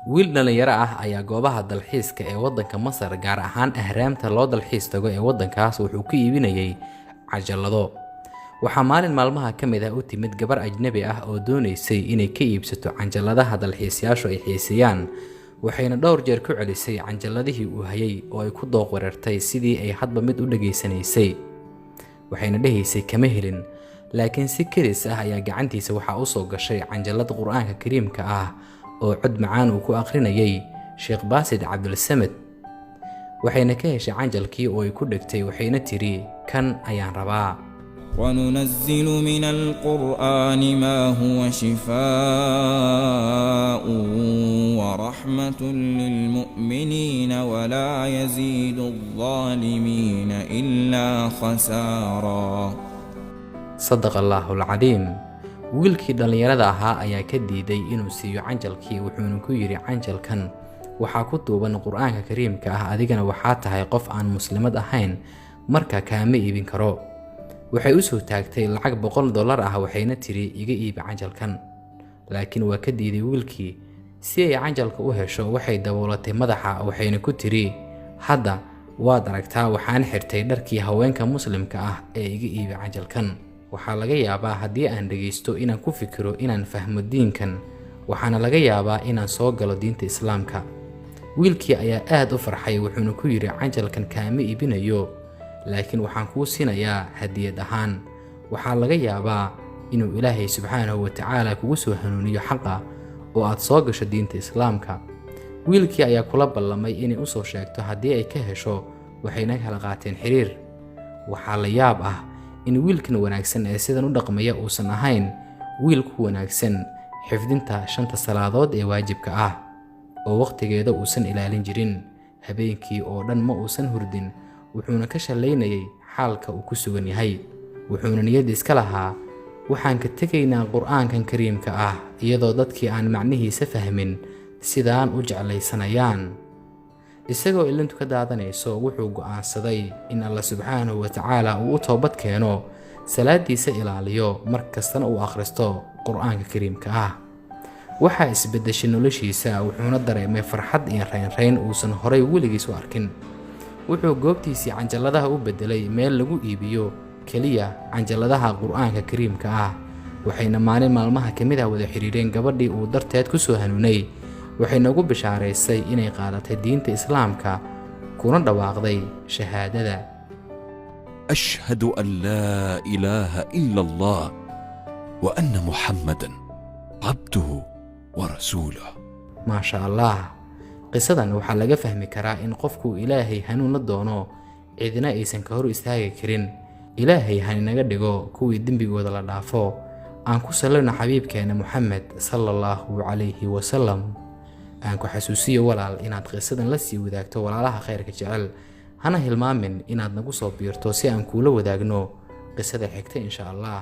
Wiil dhallinyaro ah ayaa goobaha dalxiiska ee waddanka Masar, gaar ahaan ahraamta loo dalxiis tago ee waddankaas, wuxuu ku iibinayay cajalado. Waxaa maalin maalmaha ka mid ah u timid gabar ajnabi ah oo doonaysay inay ka iibsato canjaladaha dalxiisayaashu ay xiiseeyaan, waxayna dhowr jeer ku celisay canjaladihii uu hayay oo ay ku dooq wareertay sidii ay hadba mid u dhageysanaysay, waxayna dhehaysay kama helin. Laakiin si kelis ah ayaa gacantiisa waxaa u soo gashay canjalad Qur-aanka Kariimka ah oo cod macaan uu ku akhrinayay Sheekh Baasid Cabdulsamed, waxayna ka heshay canjalkii oo ay ku dhegtay, waxayna tidhi, "Kan ayaan rabaa." وننزل من القرآن ما هو شفاء ورحمة للمؤمنين ولا يزيد الظالمين إلا خسارا. Sadaqa Allaahu alcadiim. Wiilkii dhallinyarada ahaa ayaa ka diiday inuu siiyo canjalkii, wuxuuna ku yidhi, "Canjalkan waxaa ku duuban Qur-aanka Kariimka ah, adigana waxaa tahay qof aan muslimad ahayn, marka kaama iibin karo." Waxay u soo taagtay lacag $100 ah, waxayna tidhi, "Iga iibi canjalkan." Laakiin waa ka diiday wiilkii. Si ay canjalka u hesho, waxay daboolatay madaxa, waxayna ku tidhi, "Hadda waad aragtaa, waxaan xirtay dharkii haweenka muslimka ah ee iga iibi canjalkan. Waxaa laga yaabaa haddii aan dhegaysto inaan ku fikiro inaan fahmo diinkan, waxaana laga yaabaa inaan soo galo diinta Islaamka." Wiilkii ayaa aad u farxay, wuxuuna ku yidhi, "Canjalkan kaama iibinayo, laakiin waxaan kuu siinayaa hadiyad ahaan. Waxaa laga yaabaa inuu Ilaahay subxaanahu wa tacaala kugu soo hanuuniyo xaqa oo aad soo gasho diinta Islaamka." Wiilkii ayaa kula ballamay inay u soo sheegto haddii ay ka hesho, waxayna kala qaateen xiriir. Waxaa la yaab ah in wiilkan wanaagsan ee sidan u dhaqmaya uusan ahayn wiil ku wanaagsan xifdinta shanta salaadood ee waajibka ah, oo wakhtigeeda uusan ilaalin jirin. Habeenkii oo dhan ma uusan hurdin, wuxuuna ka shallaynayay xaalka uu ku sugan yahay, wuxuuna niyadda iska lahaa, "Waxaan ka tegaynaa Qur-aankan Kariimka ah iyadoo dadkii aan macnihiisa fahmin sidaan u jeclaysanayaan." Isagoo ilintu ka daadanayso, wuxuu go'aansaday in Alla subxaanahu wa tacaala uu u toobad keeno, salaadiisa ilaaliyo, mar kastana uu akhristo Qur-aanka Kariimka ah. Waxaa isbeddeshay noloshiisa, wuxuuna dareemay farxad iyo raynrayn uusan horay weligiis u arkin. Wuxuu goobtiisii canjaladaha u beddelay meel lagu iibiyo keliya canjaladaha Qur-aanka Kariimka ah, waxayna maalin maalmaha ka mid ah wada xiriireen gabadhii uu darteed ku soo hanuunay, waxayna ugu bishaaraysay inay qaadatay diinta Islaamka kuna dhawaaqday shahaadada. أشهد أن لا إله إلا الله وأن محمدا عبده ورسوله. Maasha Allah. Qisadan waxaa laga fahmi karaa in qofku Ilaahay hanuun la doono, cidina aysan ka hor istaagi karin. Ilaahay haninaga dhigo kuwii dembigooda la dhaafo. Aan ku sallayno xabiibkeena Moxamed sala Allahu calayhi wasalam. Aan ku xasuusiyo, walaal, inaad qisadan la sii wadaagto walaalaha khayrka jecel, hana hilmaamin inaad nagu soo biirto si aan kuula wadaagno qisada xigta, insha Allah.